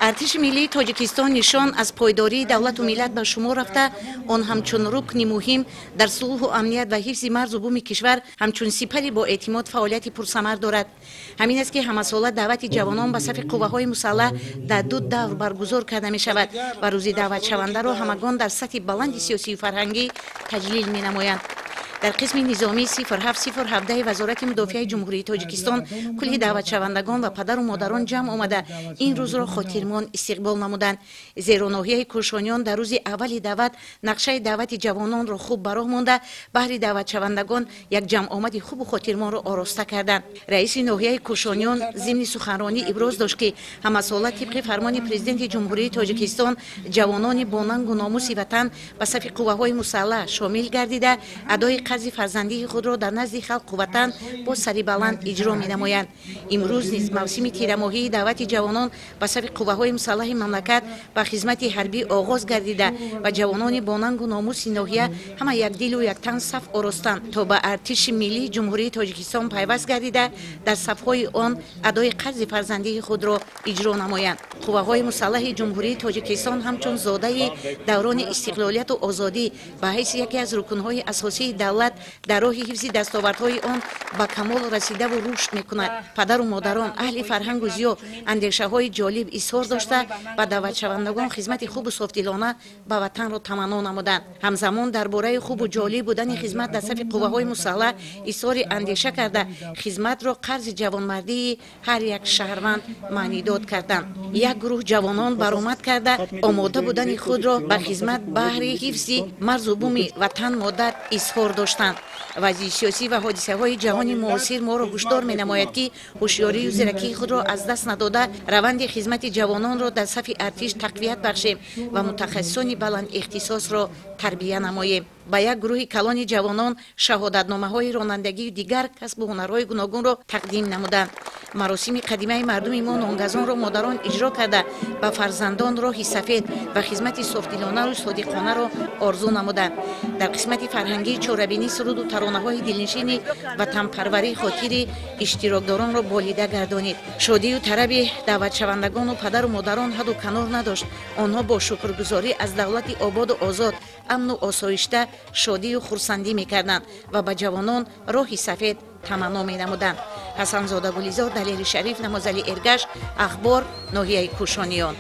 Артиши миллии Тоҷикистон нишон аз пойдории давлату миллат ба шумор рафта, он ҳамчун рукни муҳим дар сулҳу амният ва ҳифзи марзу буми кишвар, ҳамчун сипари боэътимод фаъолияти пурсамар дорад. Ҳамин аст, ки ҳамасола даъвати ҷавонон ба сафи қувваҳои мусаллаҳ дар ду давр баргузор карда мешавад ва рӯзи даъватшавандаро ҳамагон дар сатҳи баланди сиёсию фарҳангӣ таҷлил менамоянд. Дар қисми низомии 0707 Вазорати мудофиаи Ҷумҳурии Тоҷикистон кулли даъватшавандагон ва падару модарон ҷамъ омада, ин рӯзро хотирмон истиқбол намуданд. Зеро ноҳияи Кӯшониён дар рӯзи аввали даъват нақшаи даъвати ҷавононро хуб ба роҳ монда, баҳри даъватшавандагон як ҷамъомади хубу хотирмонро ороста карданд. Раиси ноҳияи Кӯшониён зимни суханронӣ иброз дошт, ки ҳамасола тибқи фармони Президенти Ҷумҳурии Тоҷикистон ҷавонони бо нангу номуси ватан ба сафи қувваҳои мусаллаҳ шомил гардида, адои қарзи фарзандии худро дар назди халқу ватан бо сари баланд иҷро менамоянд. Имрӯз низ мавсими тирамоҳии даъвати ҷавонон ба сафи қувваҳои мусаллаҳи мамлакат ба хизмати ҳарбӣ оғоз гардида ва ҷавонони бо нангу номуси ноҳия ҳама якдилу яктан саф оростанд, то ба Артиши миллии Ҷумҳурии Тоҷикистон пайваст гардида, дар сафҳои он адои қарзи фарзандии худро иҷро намоянд. Қувваҳои мусаллаҳи Ҷумҳурии Тоҷикистон ҳамчун зодаи даврони истиқлолияту озодӣ ба ҳайси яке аз рукнҳои асосии давлат дар роҳи ҳифзи дастовардҳои он ба камол расидаву рушд мекунад. Падару модарон, аҳли фарҳангу зиё андешаҳои ҷолиб изҳор дошта, ба даъватшавандагон хизмати хубу софдилона ба ватанро таманно намуданд. Ҳамзамон дар бораи хубу ҷолиб будани хизмат дар сафи қувваҳои мусаллаҳ изҳори андеша карда, хизматро қарзи ҷавонмардии ҳар як шаҳрванд маънидод карданд. Як гурӯҳ ҷавонон баромад карда, омода будани худро ба хизмат баҳри ҳифзи марзу буми ватан модар изҳор доштанд. Вазъи сиёсӣ ва ҳодисаҳои ҷаҳони муосир моро ҳушдор менамояд, ки ҳушёрию зиракии худро аз даст надода, раванди хизмати ҷавононро дар сафи артиш тақвият бахшем ва мутахассисони баландихтисосро тарбия намоем. Ба як гурӯҳи калони ҷавонон шаҳодатномаҳои ронандагию дигар касбу ҳунарҳои гуногунро тақдим намуданд. Маросими қадимаи мардуми мо нонгазонро модарон иҷро карда, ба фарзандон роҳи сафед ва хизмати софдилонару содиқонаро орзу намуданд. Дар қисмати фарҳангии чорабинӣ суруду таронаҳои дилнишини ватанпарварӣ хотири иштирокдоронро болида гардонид. Шодию тараби даъватшавандагону падару модарон ҳадду канор надошт. Онҳо бо шукргузорӣ аз давлати ободу озод, амну осоишта шодию хурсандӣ мекарданд ва ба ҷавонон роҳи сафед таманно менамуданд. Ҳасанзода Гулизор, Далери Шариф, Намозали Эргаш, Ахбор, ноҳияи Кӯшониён.